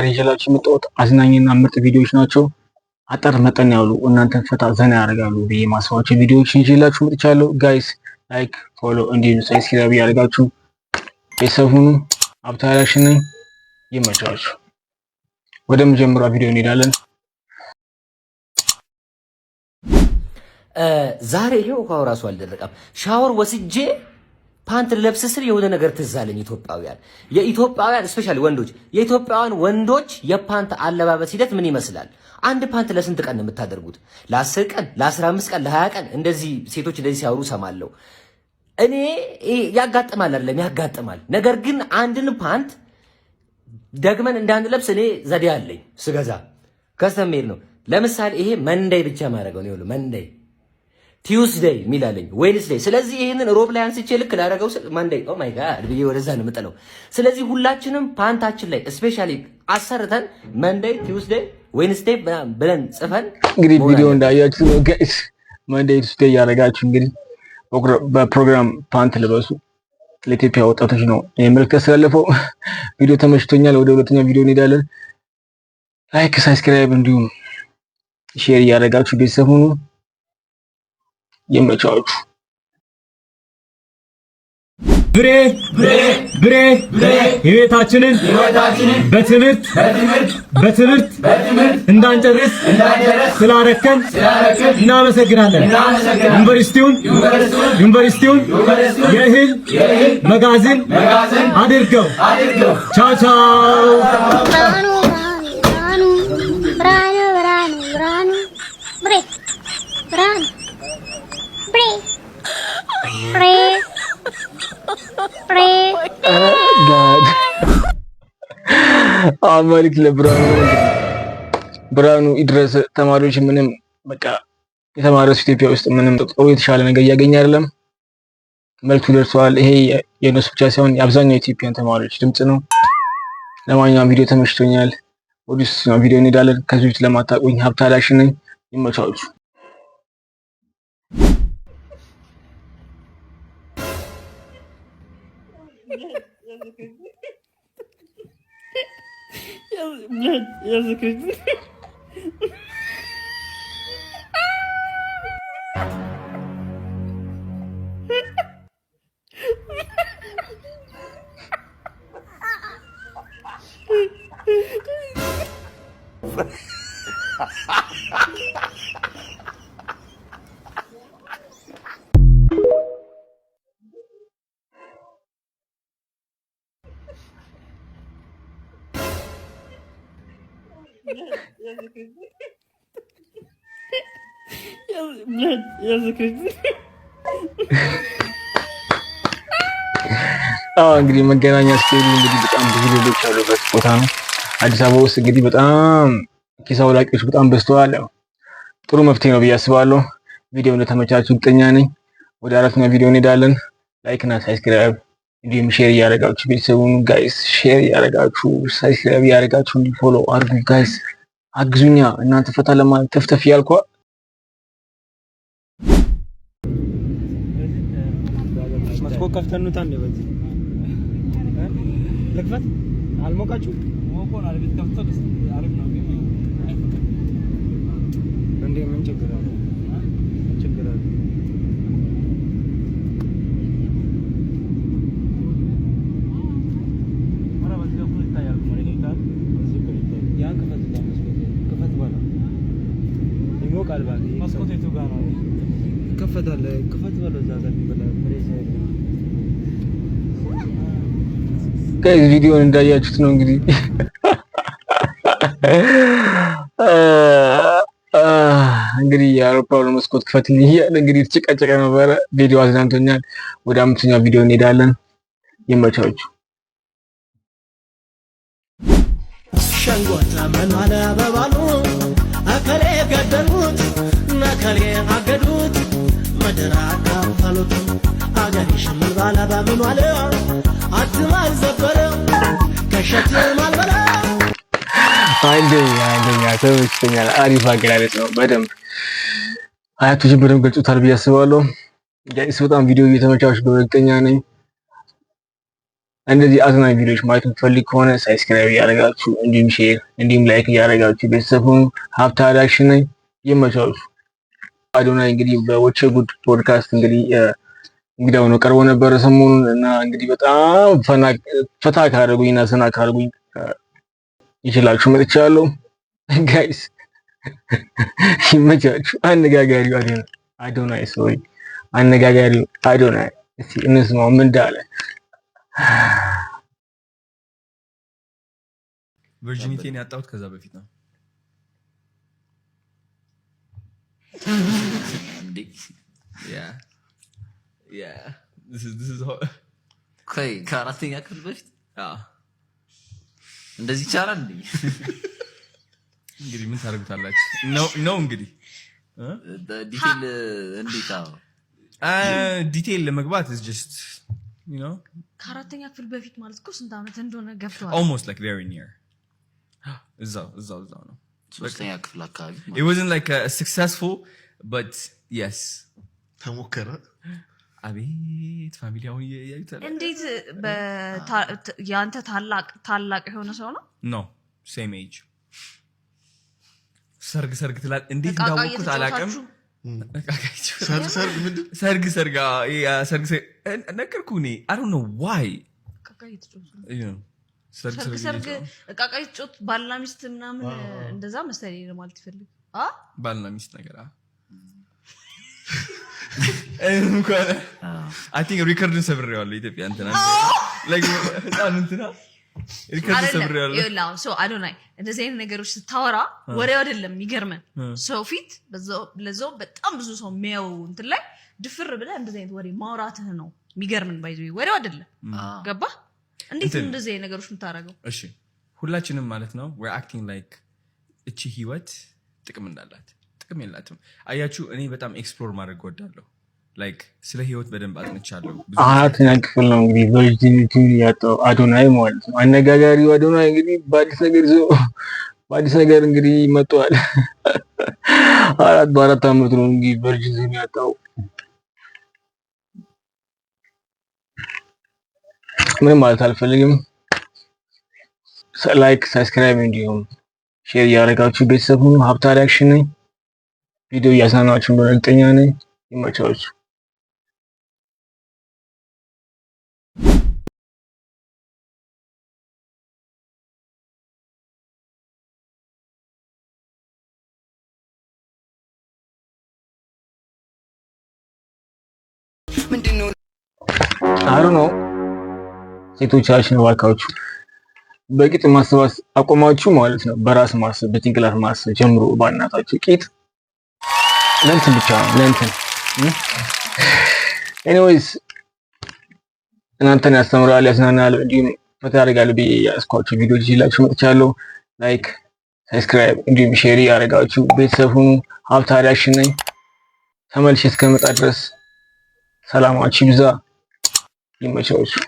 ይዤላችሁ የመጣሁት አዝናኝና ምርጥ ቪዲዮዎች ናቸው። አጠር መጠን ያሉ እናንተን ፈታ ዘና ያደርጋሉ ብዬ ማስባቸው ቪዲዮዎች ይዤላችሁ መጥቻለሁ። Guys like፣ follow እንዲሁም subscribe እያደረጋችሁ ቤተሰብ ሁኑ። ሀብታላሽንን ይመቻችሁ። ወደ መጀመሪያው ቪዲዮ እንሄዳለን። ዛሬ ይሄው ውሃው ራሱ አልደረቀም። ሻወር ወስጄ ፓንት ለብስ ስል የሆነ ነገር ትዝ አለኝ። ኢትዮጵያውያን የኢትዮጵያውያን especially ወንዶች የኢትዮጵያውያን ወንዶች የፓንት አለባበስ ሂደት ምን ይመስላል? አንድ ፓንት ለስንት ቀን ነው የምታደርጉት? ለ10 ቀን፣ ለ15 ቀን፣ ለ20 ቀን እንደዚህ ሴቶች እንደዚህ ሲያወሩ ሰማለሁ። እኔ ያጋጥማል አይደለም ያጋጥማል። ነገር ግን አንድን ፓንት ደግመን እንዳንለብስ እኔ ዘዴ አለኝ። ስገዛ custom made ነው። ለምሳሌ ይሄ Monday ብቻ ማድረገው ነው። Monday Tuesday የሚላለኝ Wednesday። ስለዚህ ይህንን ሮብ ላይ አንስቼ ልክ ላደረገው ስል Monday oh my God ብዬ ወደዛ ነው የምጥለው። ስለዚህ ሁላችንም ፓንታችን ላይ especially አሰርተን Monday፣ Tuesday፣ Wednesday ብለን ጽፈን እንግዲህ ቪዲዮ እንዳያችሁ ነው guys። Monday Tuesday እያደረጋችሁ እንግዲህ በፕሮግራም ፓንት ልበሱ። ለኢትዮጵያ ወጣቶች ነው መልዕክት ያስተላለፈው። ቪዲዮ ተመችቶኛል። ወደ ሁለተኛው ቪዲዮ እንሄዳለን። Like፣ subscribe እንዲሁም share እያደረጋችሁ ቤተሰብ ሁኑ። ይመቻችሁ። ብሬ ብሬ ህይወታችንን በትምህርት በትምህርት እንዳንጨርስ ስላረከን እናመሰግናለን። ዩኒቨርሲቲውን የእህል መጋዘን አድርገው። ቻው ቻው። ብርሃኑ ብርሃኑ ብርሃኑ ብርሃኑ ብርሃኑ ብሬ ብርሃኑ ብሬ ብሬ ብሬ God አማሊክ ለብርሃኑ ብርሃኑ ይድረስ። ተማሪዎች ምንም በቃ የተማረ ሰው ኢትዮጵያ ውስጥ ምንም ጥሩ የተሻለ ነገር እያገኘ አይደለም። መልዕክቱ ደርሰዋል። ይሄ የእነሱ ብቻ ሳይሆን የአብዛኛው ኢትዮጵያን ተማሪዎች ድምፅ ነው። ለማንኛውም ቪዲዮ ተመችቶኛል። ወደ ሶስተኛው ቪዲዮ እንሄዳለን። ከዚህ በፊት ለማታውቁኝ ሀብታላሽ ነኝ። ይመቻችሁ። Блядь, я закричу. Блядь, я закричу. አዎ እንግዲህ መገናኛ ስትሄዱ እንግዲህ በጣም ብዙ ሌቦች ያሉበት ቦታ ነው። አዲስ አበባ ውስጥ እንግዲህ በጣም ኪስ አውላቂዎች በጣም በዝተዋል። ጥሩ መፍትሄ ነው ብዬ አስባለሁ። ቪዲዮ እንደተመቻችሁ እርግጠኛ ነኝ። ወደ አራተኛ ቪዲዮ እንሄዳለን። Like እና subscribe እንዲሁም share እያደረጋችሁ ቤተሰቡን guys share እያደረጋችሁ subscribe እያደረጋችሁ follow አድርጉ guys፣ አግዙኛ እናንተ ፈታ ለማለት ተፍተፍ እያልኳ መስኮት ከፍተን እንውጣ እንደ በዚህ ልክፈት። አልሞቃችሁ እንዴ? ምን ችግር አለ? ምን ችግር አለ? ያን ክፈት፣ እዛ መስኮት ክፈት በለው። ይሞቃል። እባክህ መስኮት የቱ ጋር ነው? ይከፈታል። ክፈት በለው። እዛ ጋር ፕሬስ Guys ቪዲዮን እንዳያችሁት ነው እንግዲህ እንግዲህ የአውሮፕላኑ መስኮት ክፈትልኝ እያለ እንግዲህ የተጨቃጨቀ ነበረ። ቪዲዮ አዝናንቶኛል። ወደ አምስተኛው ቪዲዮ እንሄዳለን። ይመቻችሁ። ሸንጎ ተመኗል በባሉ እከሌ ገደሉት እከሌ አገዱት ምድር አካፈሉት አገሪሽ ምን ባለ በምን ዋለ አትማል ዘበረ ከሸትም አልበለ አንደኛ አንደኛ ተመችቶኛል። አሪፍ አገላለጽ ነው። በደንብ አያቶችን በደንብ ገልጾታል ብዬ አስባለሁ። Guys በጣም ቪዲዮ እየተመቻችሁ እንደሆነ እርግጠኛ ነኝ። እንደዚህ አዝናኝ ቪዲዮዎች ማየት የምትፈልግ ከሆነ subscribe እያደረጋችሁ፣ እንዲሁም share፣ እንዲሁም like እያደረጋችሁ ቤተሰብ ሁኑ። ሀብታ reaction ነኝ። ይመቻችሁ። አዶናይ እንግዲህ በወቸ ጉድ ፖድካስት እንግዲህ እንግዳ ሆኖ ቀርቦ ነበረ ሰሞኑን። እና እንግዲህ በጣም ፈታ ካደረጉኝ እና ዘና ካደረጉኝ ይችላችሁ መጥቻለሁ። Guys፣ ይመቻችሁ። አነጋጋሪው አዶናይ፣ sorry፣ አነጋጋሪው አዶናይ፣ እስቲ እንስማው ምን እንዳለ። Virginity ን ያጣሁት ከዛ በፊት ነው። እንዴ? Yeah. This is how ቆይ፣ ከአራተኛ ክፍል በፊት? አዎ። እንደዚህ ይቻላል እንዴ? እንግዲህ ምን ታደርጉታላችሁ? ነው እንግዲህ። Detail እንዴት? አዎ። Detail ለመግባት is just ከአራተኛ ክፍል በፊት ማለት እኮ ስንት ዓመት እንደሆነ ገብተዋል። Almost like very near፣ እዛው እዛው እዛው ነው። ሶስተኛ ክፍል አካባቢ። It wasn't like a successful, but yes. ተሞከረ። አቤት family አሁን እያዩታል። እንዴት የአንተ ታላቅ ታላቅ የሆነ ሰው ነው? No, same age። ሰርግ ሰርግ ትላል፣ እንዴት እቃ እቃ እንዳወቅኩት አላውቅም። እየተጫወታችሁ? ሰርግ ሰርግ ምንድን? ሰርግ ሰርግ፣ አዎ፣ ይሄ ሰርግ ሰርግ ነገርኩህ። እኔ I don't know why. እቃ እቃ እየተጫወቱ ነው። ሰርግ ሰርግ ሰርግ ሰርግ እየተጫወቱ። እቃ እቃ እየተጫወቱ ባልና ሚስት ምናምን እንደዛ መሰለኝ ለማለት ይፈልግ አ ባልና ሚስት ነገር እንኳን I think record ን ሰብሬዋለሁ። ኢትዮጵያ እንትና like ህፃን እንትና record አይደለም። ሰብሬዋለሁ። ይኸውልህ፣ አሁን ሰው አዶናይ እንደዚህ አይነት ነገሮች ስታወራ ወሬው አይደለም የሚገርመን፣ ሰው ፊት ለዛው በጣም ብዙ ሰው የሚያየው እንትን ላይ ድፍር ብለህ እንደዚህ አይነት ወሬ ማውራትህ ነው የሚገርምን። By the way ወሬው አይደለም፣ ገባ? እንዴት ነው እንደዚህ አይነት ነገሮች የምታደርገው? እሺ፣ ሁላችንም ማለት ነው we're acting like እቺ ህይወት ጥቅም እንዳላት፣ ጥቅም የላትም። አያችሁ፣ እኔ በጣም explore ማድረግ እወዳለሁ። Like ስለ ህይወት በደንብ አጥንቻለሁ። ብዙ አራተኛ ክፍል ነው እንግዲህ virginity ውን ያጣው አዶናይ ማለት ነው። አነጋጋሪው አዶናይ እንግዲህ በአዲስ ነገር ይዞ፣ በአዲስ ነገር እንግዲህ መጥቷል። በ4 ዓመቱ ነው እንግዲህ virginity ውን ያጣው። ምንም ማለት አልፈልግም። Like፣ subscribe እንዲሁም share እያደረጋችሁ ቤተሰብ ሁኑ። ሀብታ reaction ነኝ። ቪዲዮ እያዝናናችሁ እንደሆነ እርግጠኛ ነኝ። ይመቻችሁ። ምንድነው? አሩ ነው። ሴቶቻችን እባካችሁ በቂጥ ማሰብ አቆማችሁ ማለት ነው። በራስ ማሰብ፣ በጭንቅላት ማሰብ ጀምሮ። ባናታችሁ ቂጥ ለእንትን ብቻ ነው ለእንትን። Anyways፣ እናንተን ያስተምራል፣ ያዝናናል፣ እንዲሁም ፈታ ያደርጋል ብዬ ያስኳቸው ቪዲዮዎች ይዤላችሁ መጥቻለሁ። Like፣ subscribe እንዲሁም share ያደረጋችሁ ቤተሰብ ሁኑ። ሀብታ reaction ነኝ። ተመልሼ እስከመጣ ድረስ ሰላማችሁ ይብዛ። ይመቻችሁ።